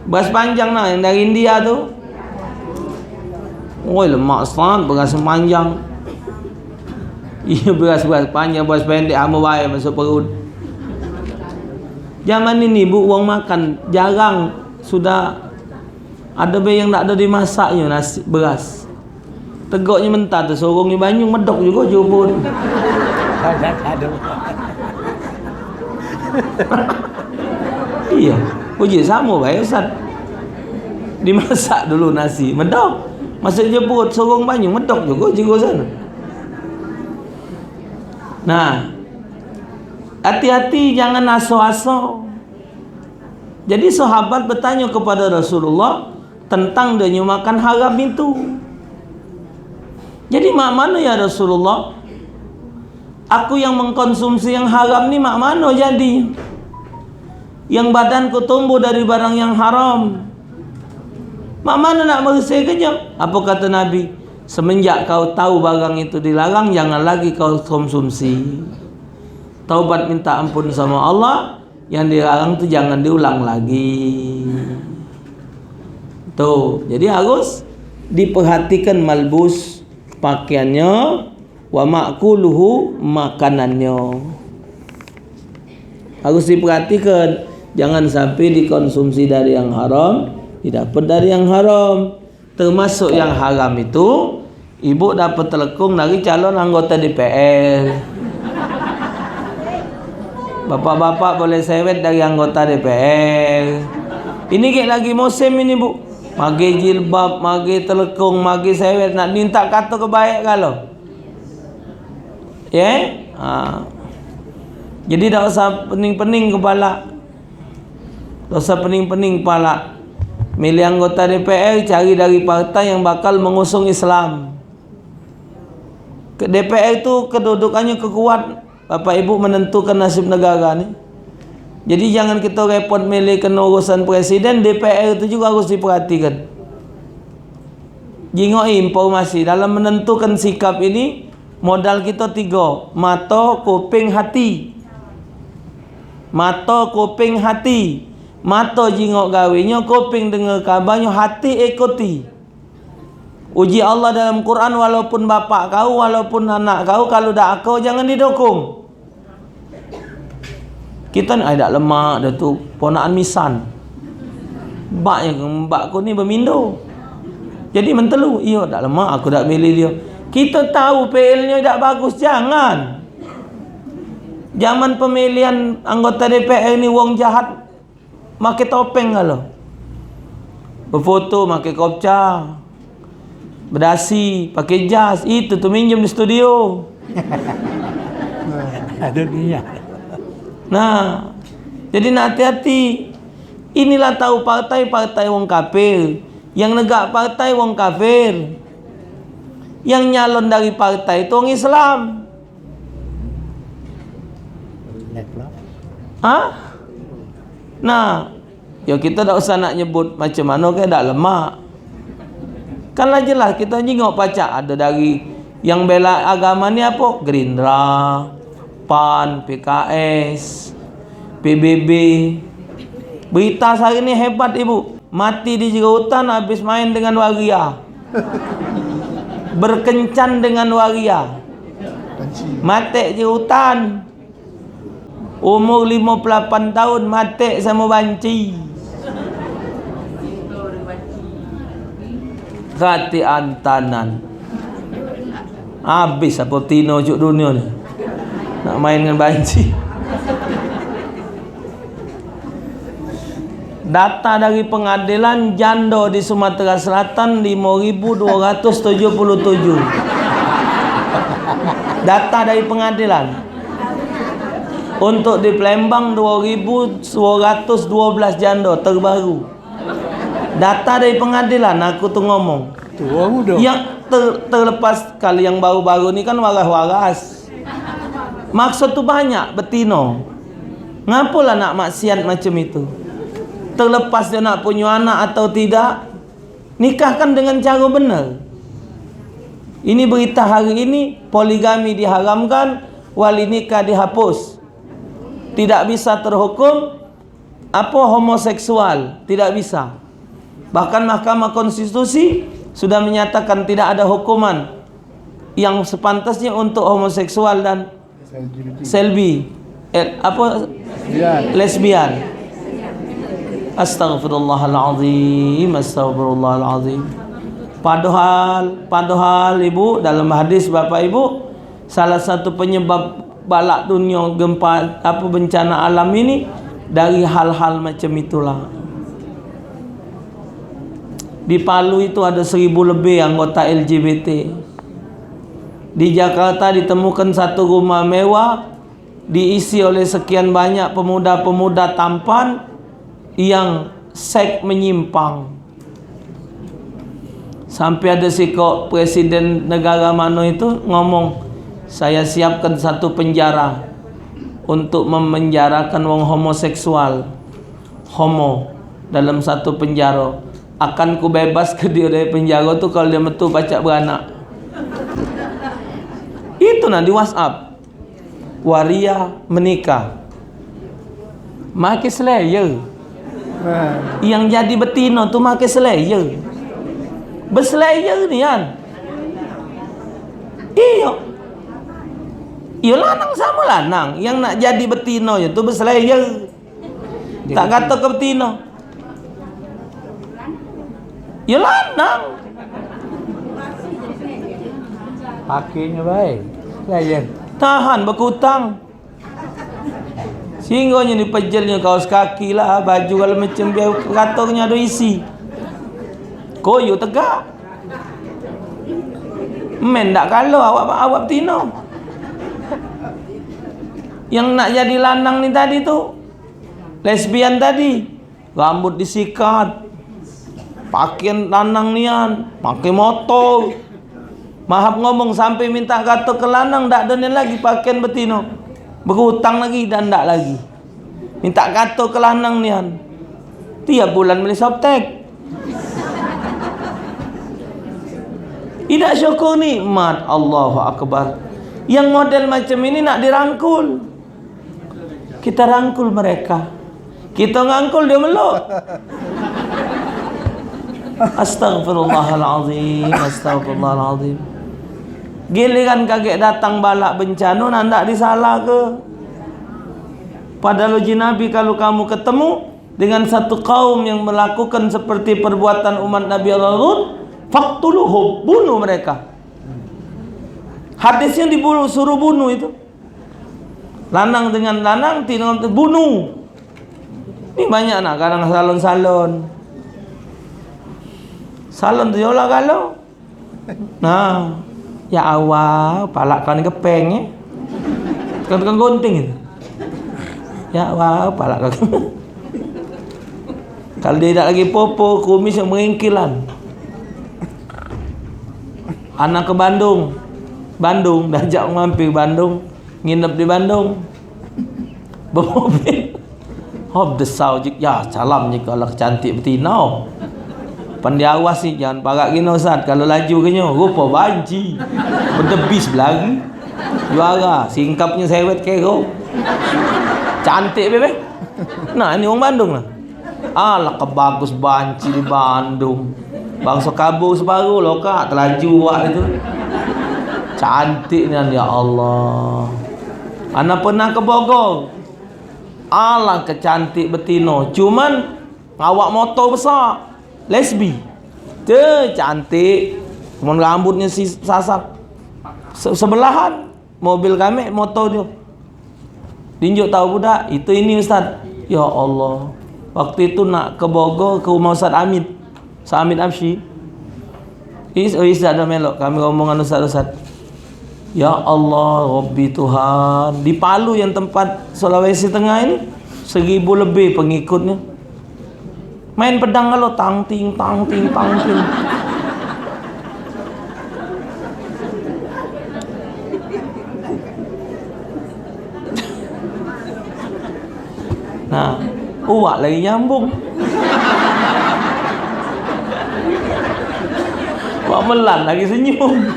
Beras panjang nah, yang dari India tu. Woi, lemak sangat beras panjang. Iya, beras-beras panjang, beras pendek, amo bae masuk perut. Zaman ini, Bu, wong makan jarang, sudah ado be yang dak ado dimasaknyo nasi, beras. Tegoknyo mentah tu, sorong di banyu, medok jugo juput. Iya, uji samo bae, Ustaz. Dimasak dulu nasi, medok. Masuk je perut, sorong banyu, medok jugo jigo sano. Nah, hati-hati, jangan aso-aso. Jadi, sahabat bertanya kepada Rasulullah tentang dia nyo makan haram itu. Jadi, mak mano, ya Rasulullah? Aku yang mengkonsumsi yang haram ni mak mano jadi? Yang badanku tumbuh dari barang yang haram. Mak mano nak bersihkannyo? Apa kata Nabi? Semenjak kau tahu barang itu dilarang, jangan lagi kau konsumsi. Taubat minta ampun sama Allah, yang dilarang tu jangan diulang lagi. Tu, jadi harus diperhatikan malbus, pakaiannya, wa ma'kuluhu, makanannya. Harus diperhatikan, jangan sampai dikonsumsi dari yang haram, didapat dari yang haram. Termasuk yang haram itu, ibu dapat telekung dari calon anggota D P R. Bapak-bapak boleh sewet dari anggota D P R. Ini kek lagi musim ini, Bu. Mage jilbab, mage telekung, mage sewet, nak minta kato ke baik galo. Ye? Ha. Jadi, dak usah pening-pening kepala. Dak usah pening-pening kepala. Milih anggota D P R, cari dari partai yang bakal mengusung Islam. Ke D P R tu kedudukannya kekuat, Bapak Ibu, menentukan nasib negara ni. Jadi, jangan kita repot milih kena urusan presiden, D P R tu juga harus diperhatikan. Jingoki informasi dalam menentukan sikap ini, modal kita tiga, mata, kuping, hati. Mata, kuping, hati. Mata jingok gawenyo, kuping dengar kabarnyo, hati ikuti. Uji Allah dalam Quran, walaupun bapak kau, walaupun anak kau, kalu dak ako, jangan didukung. Kito ni, "Ai, dak lemak dah tu, ponakan misan. Bak yang bak ku ni bemindo." Jadi mentelu, "Iyo, dak lemak, aku dak milih dio." Kito tahu P L nyo dak bagus, jangan. Zaman pemilihan anggota D P R ni wong jahat, make topeng galo. Befoto make kopca. Bedasi, pake jas, itu tu minjem di studio. Ado dunia. Nah, jadi nak hati-hati. Inilah tahu partai-partai wong kafir, yang negak partai wong kafir, yang nyalon dari partai tu wong Islam. Hah? Nah, yo, kito dak usah nak nyebut macam mano ke, dak lemak. Kan lah jelas kito jingok pacak ado dari yang bela agama ni apo? Gerindra, pan, P K S, P B B. Berita sehari ni hebat, Ibu. Mati di jero hutan habis main dengan waria. Berkencan dengan waria. Matek jero hutan. Umur limo puluh lapan tahun, matek samo banci. Katik antanan. Habis apo tino juk dunia ni. Nak main dengan banci. Data dari pengadilan, jando di Sumatera Selatan limo ribu duo ratus tujuh puluh tujuh. Data dari pengadilan. Untuk di Palembang, duo ribu duo ratus duo belas jando terbaru. Data dari pengadilan, aku tu ngomong. Tua udah. Yang ter-, terlepas, kali yang baru-baru ni kan waras-waras. Maksud tu banyak betino. Ngapolah nak maksiat macam itu? Terlepas dia nak punyo anak atau tidak, nikahkan dengan cara benar. Ini berita hari ini, poligami diharamkan, wali nikah dihapus. Tidak bisa terhukum, apa, homoseksual, tidak bisa. Bahkan Mahkamah Konstitusi sudah menyatakan tidak ada hukuman yang sepantasnya untuk homoseksual dan L G B T. Selbi. Eh, apa? Lesbian. Lesbian. Astagfirullahalazim, astagfirullahalazim. Padahal, padahal, Ibu, dalam hadis, Bapak Ibu, salah satu penyebab balak dunia, gempa, apa, bencana alam ini dari hal-hal macam itulah. Di Palu itu ada seribu lebih anggota L G B T. Di Jakarta ditemukan satu rumah mewah diisi oleh sekian banyak pemuda-pemuda tampan yang seks menyimpang. Sampai ada sikok presiden negara mano itu ngomong, "Saya siapkan satu penjara untuk memenjarakan wong homoseksual, homo, dalam satu penjara. Akan ku bebas ke dia dari penjara tu kalau dia metu pacak beranak." Itu nah di WhatsApp. Waria menikah. Make Slayer. Nah. Yang jadi betino tu make Slayer. Beslayer nian. Iyo. Iyo, lanang samo lanang. Yang nak jadi betino itu beslayer. Tak kato ke betino. Ya lanang. Pakenyo bae. Layan. Tahan bekutang. Sehinggonyo ni pejelnyo kaos kaki lah, baju galo macam, biar katonyo ado isi. Koyo tegak. Men dak kalo awak, awak betino. Yang nak jadi lanang ni tadi tu, lesbian tadi, rambut disikat, pakean lanang nian, pake motor. Mahap ngomong sampe minta kato ke lanang, dak ado nian lagi pakean betino. Berutang lagi, dak, dak lagi. Minta kato ke lanang nian. Tiap bulan beli softtek. Idak syukur nikmat, Allahu Akbar. Yang model macam ini nak dirangkul. Kita rangkul mereka. Kita ngangkul dia meluk. Astagfirullahalazim, astagfirullahalazim. Giliran kagek datang balak bencana, nak ndak disalahke. Padahal uji Nabi, kalau kamu ketemu dengan satu kaum yang melakukan seperti perbuatan umat Nabi Allah Lut, faqtuluhum, bunuh mereka. Hadisnya dibunuh, suruh bunuh itu. Lanang dengan lanang, tino bunuh. Ni banyak nak kadang salon-salon. Salon tu yolah galo. Nah, ya Allah, palak kau ni kepeng, eh. Tukang-tukang gunting itu. Ya Allah, palak kau. Kalau dia dak lagi popo, kumis yang meringkilan. Anak ke Bandung. Bandung, dah ajak mampir Bandung. Nginep di Bandung. Bemobil. Hop, desau jik. Ya, salam jik kalau cantik betino. Pan diawas ni, jangan parak gino, Ustaz. Kalau laju ke nyo, rupo banci. Bedebis belari. Juara, singkapnyo sewet kero. Cantik, bebe. Nah, ini wong Bandung lah. Alah, kebagus banci di Bandung. Bangso kabur separuh, lokak, telaju wak itu. Cantik nian, ya Allah. Ana pernah ke Bogor. Alah, kecantik betino. Cuman, ngawak motor besak. Lesbi. Te, cantik. Cuman rambutnyo si sasak. Se-, sebelahan. Mobil kami, motor tu. Dinjuk tau budak, itu ini, Ustaz. Ya Allah. Waktu itu nak ke Bogor, ke rumah Ustaz Hamid. Ustaz Hamid Absyi. Is, oh, Is dak ada melok. Kami rombongan ustaz-ustaz. Ya Allah, Rabbi Tuhan. Di Palu yang tempat Sulawesi Tengah ini, seribu lebih pengikutnya. Main pedang kalau tang ting, tang ting, tang ting. Nah, uwak lagi nyambung. Wak Melan lagi senyum.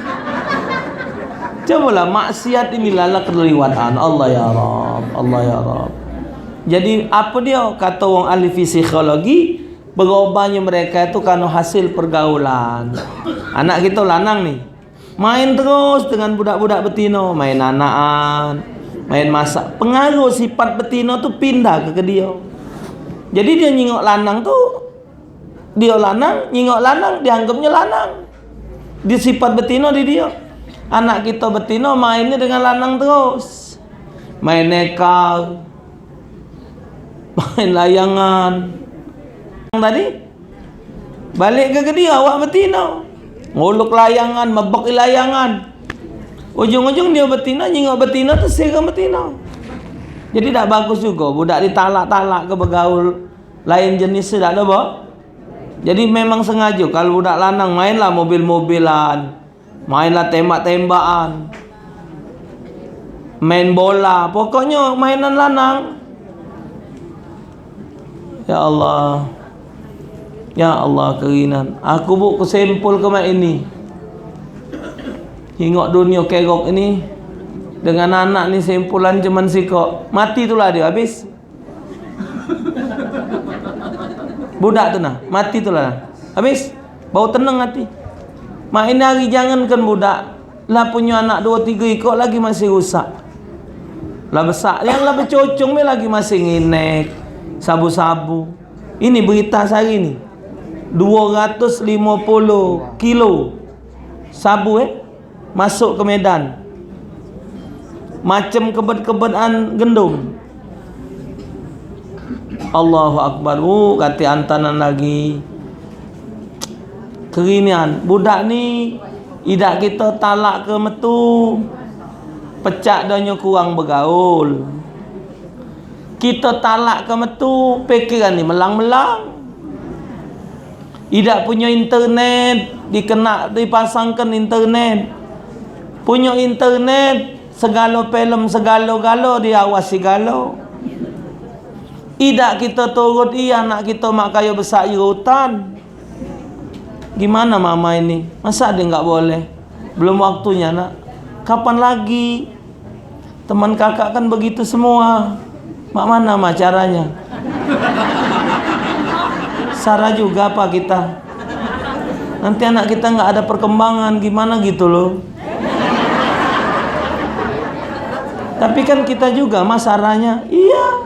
Cobalah maksiat ini lah keliwatan. Allah ya Rabb, Allah ya Rabb. Jadi apa dia kata wong ahli psikologi, berubahnya mereka itu karena hasil pergaulan. Anak kita lanang nih, main terus dengan budak-budak betino, main anakan, main masak. Pengaruh sifat betino tu pindah ke, ke dia. Jadi dia nyingok lanang tu, dia lanang, nyingok lanang, dianggapnya lanang. Di sifat betino di dia. Anak kita betino mainnya dengan lanang terus. Main nekar, main layangan. Yang tadi balik ke, ke dia, awak betino. Nguluk layangan, mebek layangan. Ujung-ujung dia betino, nyingok betino tu sirem betino. Jadi dak bagus juga budak ditalak-talak ke begaul lain jenis tu dak ada, Bo. Jadi memang sengaja kalau budak lanang mainlah mobil-mobilan, mainlah tembak-tembakan, main bola, pokoknya mainan lanang. Ya Allah. Ya Allah, kerinan. Aku, Bu, kesimpul ke mak ini. Tengok dunia kerok ini. Dengan anak ni simpulan cuman sikok. Mati tulah dia, habis. Budak tu nah, mati tulah. Habis. Bau tenang hati. Mak ini hari jangankan budak. Lah punyo anak duo tigo ikok lagi masih rusak. Lah besak, yang lah becocong be lagi masih nginek, sabu-sabu. Ini berita sehari ni. Duo ratus limo puluh kilo sabu, eh, masuk ke Medan. Macem kebet-kebetan gendum. Allahu Akbar. Uh, kati antanan lagi. Kerinian, budak ni idak kito talak ke metu, pecak donyo kurang begaul. Kito talak ke metu, pikiran ni melang-melang. Idak punyo internet, dikena dipasangkan internet. Punyo internet, segalo film, segalo-galo diawasi galo. Idak kito turut i anak kito mak kayo besak i rutan. Gimana mama ini? Masa dia nggak boleh? Belum waktunya, Nak. Kapan lagi? Teman kakak kan begitu semua. Mak mana mah caranya? Sara juga apa kita? Nanti anak kita nggak ada perkembangan, gimana gitu loh. Tapi kan kita juga mah saranya. Iya.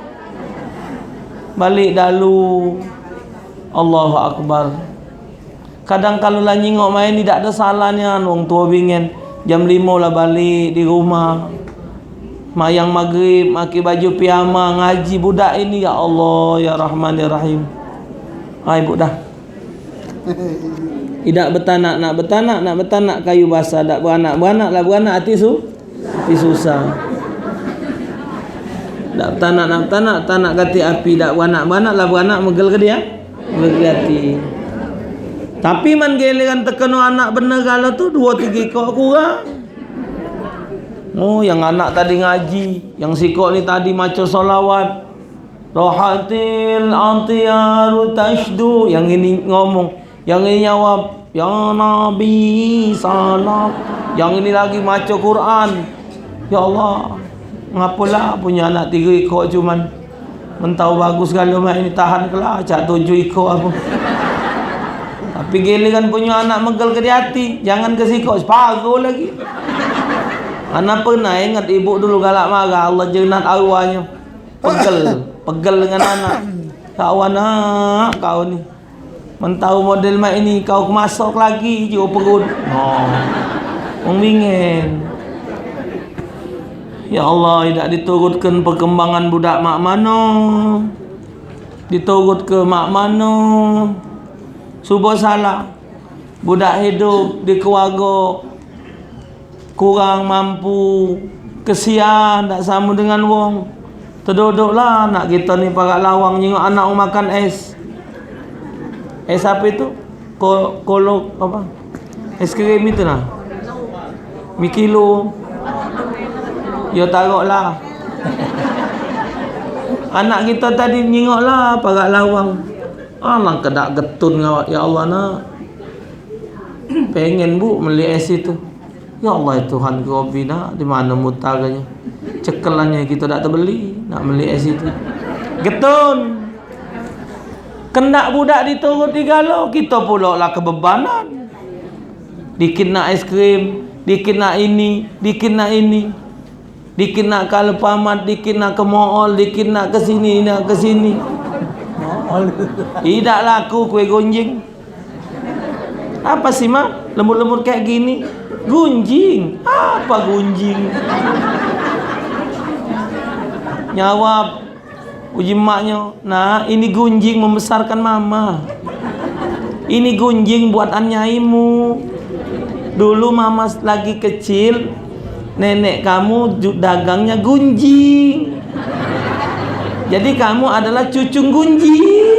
Balik dalu. Allahu Akbar. Kadang kalu la nyingok main ni dak ado salah nian, wong tuo bingen. Jam limo la balek di rumah. Mayang magrib, make baju piyama, ngaji budak ini, ya Allah, ya Rahman, ya Rahim. Ai, Bu, dah. Idak betanak, nak betanak, nak betanak kayu basah, dak beranak, beranak la beranak ati su-, ati susah. Dak betanak, nak betanak, tanak gati api, dak beranak, beranak la beranak megel ke dia. Begati. Tapi man giliran tekeno anak bener galo tu, duo tigo ikok kurang. Oh, yang anak tadi ngaji, yang sikok ni tadi maco solawat. Rohatil atyaru tasydu, yang ini ngomong, yang ini nyawab, "Ya Nabi, salam." Yang ini lagi maco Quran. Ya Allah, ngapolah punyo anak tigo ikok cuman. Men tau bagus galo mak ini tahan kelah, cak tujuh ikok apo. Tapi giliran punyo anak megel ke di ati, jangan ke sikok, separo lagi. Ana pernah inget ibu dulu galak marah, Allah jenat arwahnyo. Pegel, pegel dengan anak. Kau anak, kau ni. Men tau model mak ini, kau kemasok lagi jugo perut. Oh. Wong bingen. Ya Allah, idak diturutkan perkembangan budak mak mano. Diturut ke mak mano, subo salah. Budak hidup di keluargo kurang mampu, kesian, dak samo dengan wong. Tedodoklah anak kito ni parak lawang nyingok anak wong makan es. Es apo itu? Ko-, kolok apo? Es krim itu nah. Mikilo. Yo taroklah. Anak kito tadi nyingoklah parak lawang. Alangkah dak getun ngawak, ya Allah, nak. Pengen, Bu, meli es itu. Ya Allah, ya Tuhan ku Rabbi, nak, di mano mutarnyo? Cekelannyo kito dak tebeli, nak meli es itu. Getun. Kendak budak dituruti galo, kito pulo lah kebebanan. Dikit nak es krim, dikit nak ini, dikit nak ini. Dikit nak ke Alfamart, dikit nak ke mall, dikit nak ke sini, nak ke sini. Idak laku kue gunjing. Apa sih, Mak? Lembut-lembut kayak gini. Gunjing. Apa gunjing? Nyawab. Uji emaknyo, "Nak, ini gunjing membesarkan mama. Ini gunjing buatan nyaimu. Dulu mama lagi kecil, nenek kamu ju-, dagangnya gunjing. Jadi kamu adalah cucung gunjing."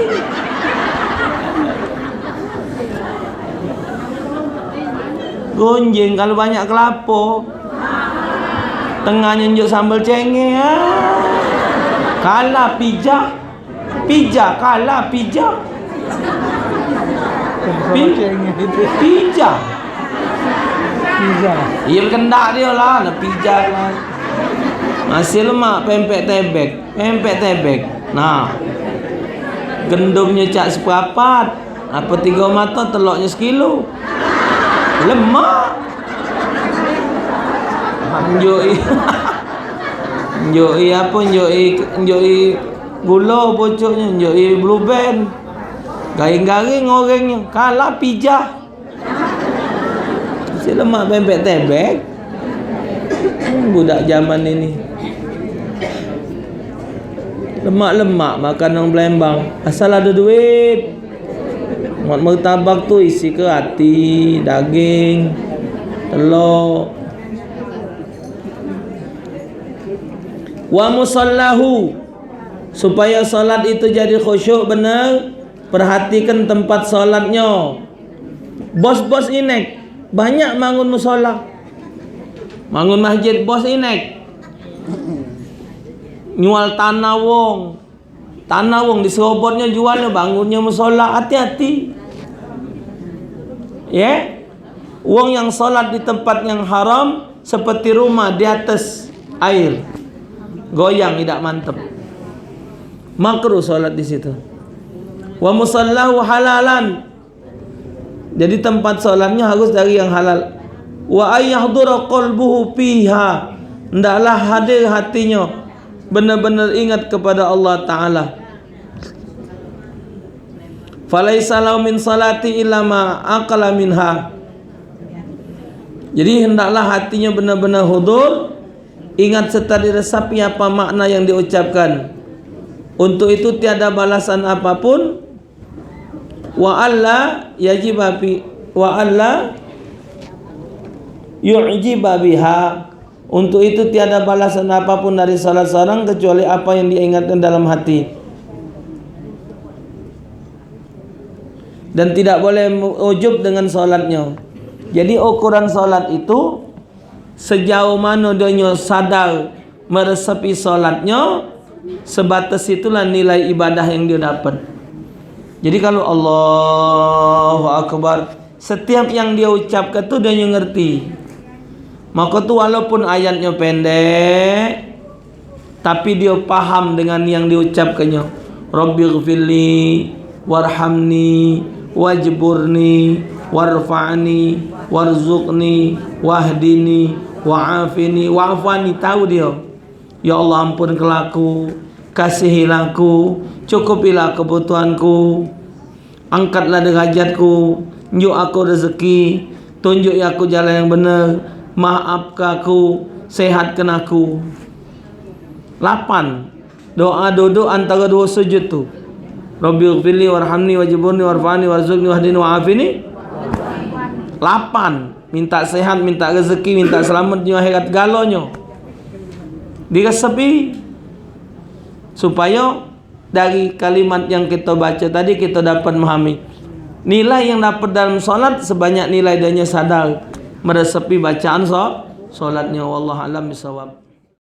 Gunjing kalu banyak kelapo. Tengahnyo njuk sambel cengeh, ah. Kalah pijah. Pijah, kalah pijah. Pi-, pijah. Pijah. Iyo, kendak dio lah, nak pijah lah. Masih lemak, pempek tebek. Pempek tebek. Nah. Gendomnyo cak seperapat. Apo tigo mato, teloknyo sekilo. Lemak. Njoi. Njoi apo, njoi, njoi gulo pucuknyo, njoi Blue Band. Garing-garing orengnyo, kalah pijah. Si lemak pempek tebek. Budak zaman ini. Lemak-lemak makan wong Palembang. Asal ado duit. Mak martabak tu isi ke ati, daging, telok. Wa musallahu, supaya salat itu jadi khusyuk bener, perhatikan tempat salatnyo. Bos-bos inek banyak mangun musola, mangun masjid, bos inek nyual tanah wong. Tanah wong diserobotnyo, jualnyo, bangunnyo musola, hati-hati. Ye? Wong yang salat di tempat yang haram seperti rumah di atas air. Goyang, idak mantep. Makruh salat di situ. Wa musallahu halalan. Jadi tempat salatnyo harus dari yang halal. Wa ayyahdura qalbuhu fiha. Hendaklah hadir hatinyo, bener-bener ingat kepada Allah Taala. Falaisa lahu min salati illa ma aqala minha. Jadi hendaklah hatinyo bener-bener hudur, ingat serta diresapi apa makna yang diucapkan. Untuk itu tiada balasan apapun. Wa alla yajiba bi-, wa alla yu'jiba biha. Untuk itu tiada balasan apapun dari salah seorang kecuali apa yang dia ingatkan dalam hati. Dan tidak boleh mu-, ujub dengan salatnya. Jadi ukuran salat itu sejauh mano dionyo sadar meresapi salatnyo, sebatas itulah nilai ibadah yang dio dapat. Jadi kalu Allahu Akbar, setiap yang dio ucapke tu dionyo ngerti. Maka tu walaupun ayatnyo pendek, tapi dio paham dengan yang diucapkannyo. Rabbighfirli warhamni wajburni warfa'ni warzuqni wahdini wa'afini wa'fu anni, tau dio. Ya Allah, ampunkelah aku, kasihilah aku, cukupilah kebutuhanku, angkatlah derajatku, njuk aku rezeki, tunjuki aku jalan yang bener, maafke aku, sehatkan aku. Lapan. Doa duduk antara duo sujud tu. Rabbi ighfirli warhamni wajburni warfa'ni warzuqni wahdini wa'afini. Lapan. Minta sehat, minta rezeki, minta selamat dunia akhirat galonyo. Diresepi. Supayo dari kalimat yang kita baca tadi kita dapat memahami nilai yang dapat dalam solat sebanyak nilai dia sadar meresepi bacaan so, solatnya. Wallahu a'lam bishawab.